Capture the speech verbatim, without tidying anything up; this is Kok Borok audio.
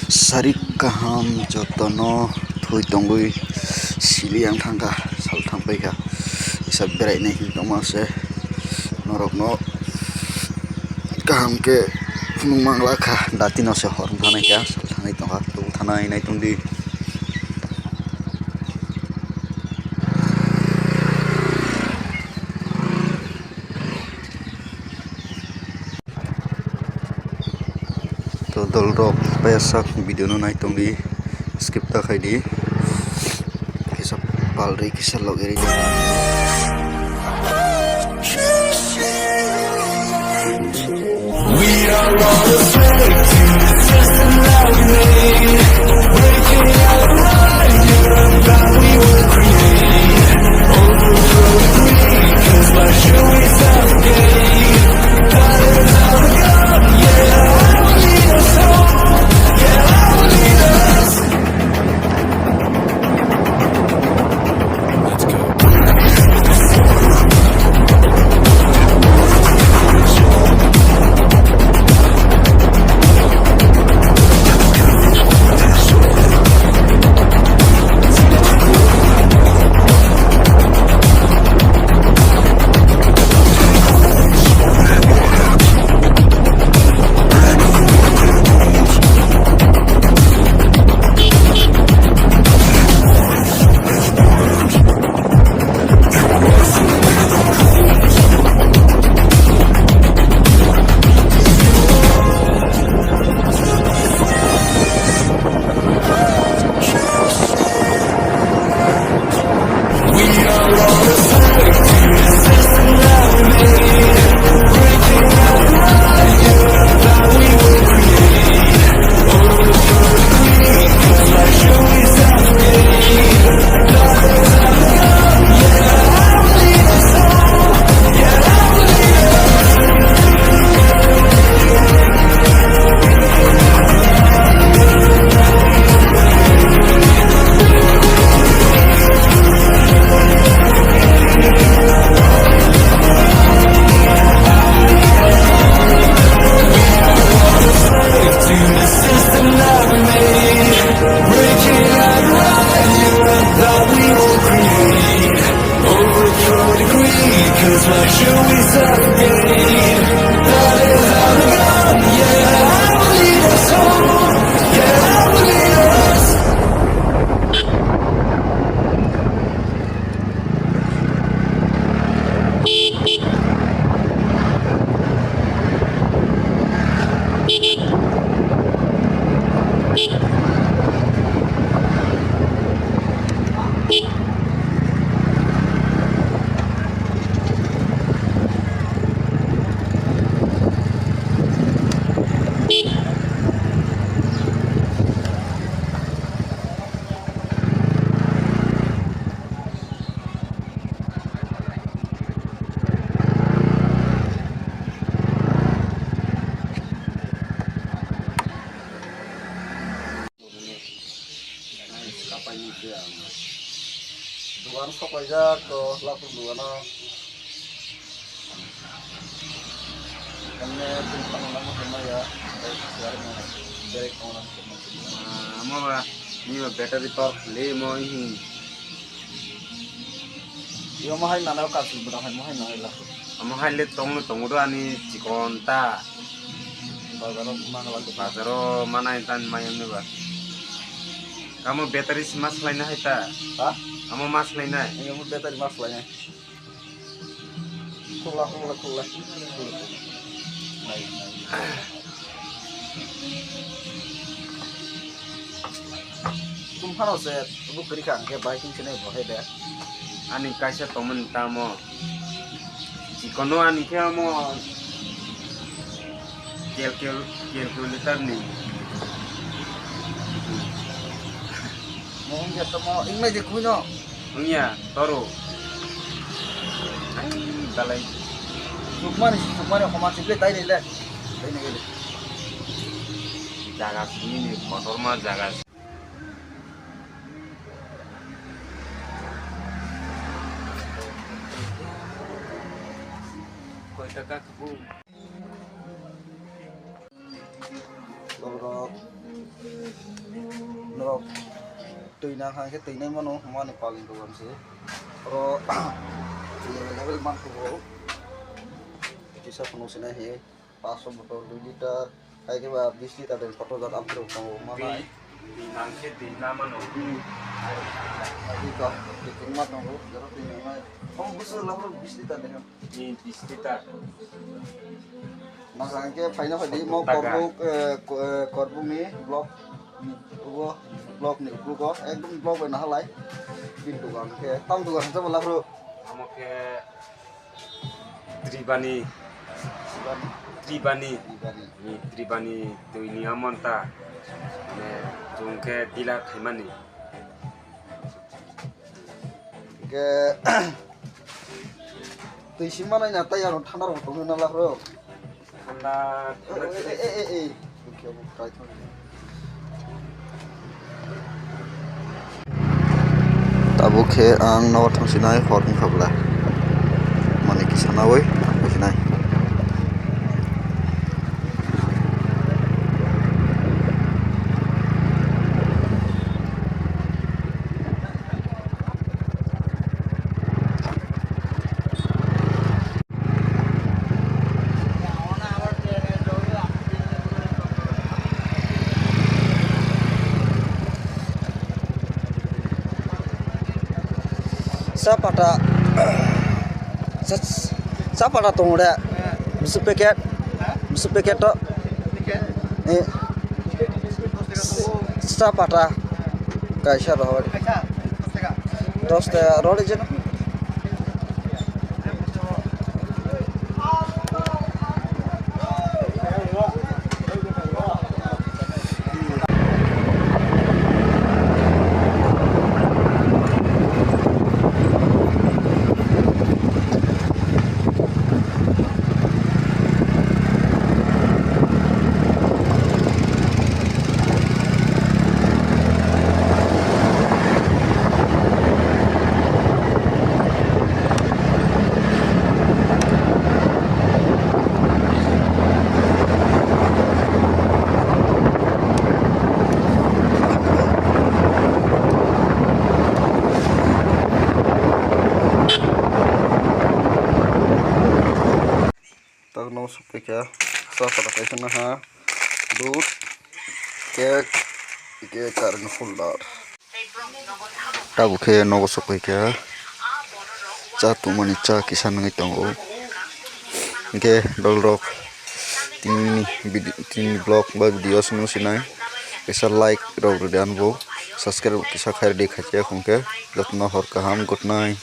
Sarik kaham jotono thwi tongwi sili ang thangkha, sal thangpaikha. Kisa beraina hinwi tongma se norokno kaham khe phunuk manglakha, datino se hor wngthanaikha, sal thangwi tongkha, tubuk thanai nai tongdi. To dol rok payasak video no nai tongdi, skip ta khaidi, kisa palri kisa logeri. We are all a slave to the system that we made. Breaking out of line, you're about we were created. Overthrow the greed, 'cause why should we suffocate? Daughters of the gun, yeah, I will lead us home. Yeah, I will lead us. Overthrow the greed, 'cause why should we suffocate? Daughters of the gun, yeah, I will lead us home. Yeah, I will lead us. Dugan sopaijak to, lapor dugano. Kemne twi tongna mo kemaya, tei siar mo, berek tongna mo kemaya. Ah, amo ba, ni ba battery torch le mo hi. Yo mo hai nana kasil bwrang hai mo hai nana la. Amo hai le tongno tongo do ani chikon ta. Bazaro mangala ko. Bazaro manai tan mayam ne ba. Amo battery si mas laina hai ta. Ha? Amo mas laina. Yo mo battery mas laina. Khulak, khulak, khulak. Tum phano se, bu kwrwi kha, hwnkhe bai king sene bo hai de. Ani kaisa tongmani tamo. Chikono ani khe amo. Calcul-, calculator ni. Mo wngya tamo, wngmai de kuino. Wngya, toro. Ai, dalai. Sukmani, sukmani, homa sukle, dai le, dai le. Jaga sini ni, kotorma jaga. Koi taka kebun. Norok twi nang kha khe twi nai mano, mani pal ni dogan se. Oro twi available man kho bo. Kisa phano sinai he, paanch sho botol, dui liter, hai khe ba bis liter den photo jat amtwrwng tongo, ma nai. Twi, twi nang khe twi na mano. Hmm. Twi ka, twi twi ma tongo, jaro twi nang nai. Omo bwswk labrok bis liter den. Ni bis liter. Nang kha khe phaina phaidi mo Taka. Korbuk, eh, ko-, eh, Korbuk ni block ni ugo, block ni ugo, ekdom block bai nahalai. Bini dogan khe, tam dogan khe bo labrok. Omo khe Tribani. Tribani. Tribani. Tribani. Ni Tribani twi ni amon ta. Ne, chwng khe dealer khaimani. Ke twi sima nai na tai ano thanda rok tong na la bro. Thanda, thanda. Eh, eh, eh, eh, eh. Oke, oke, try thong. Tabuk khe ang nogo thang sinai hor wngkha bwla. Mani kisa nawi thang sinai. Chapata, cha-, chapata tongo de, bisi packet, bisi packet to, eh, chapata kaisa rohor, dos taka rohor jeno. Tabuk nogo sokphaikha, chapata kaisa naha, dudh, cake, hwnkhe current holder. Tabuk khe nogo sokphaikha, cha tongmani cha kisa nungwi tongo. Hwnkhe dolrok tini video, tini vlog ba video aswk no sinai, kaisa like rok rwdi ani bo, subscribe kisa khairwdi khachiya hwnkhe, jotono hor kaham, good night.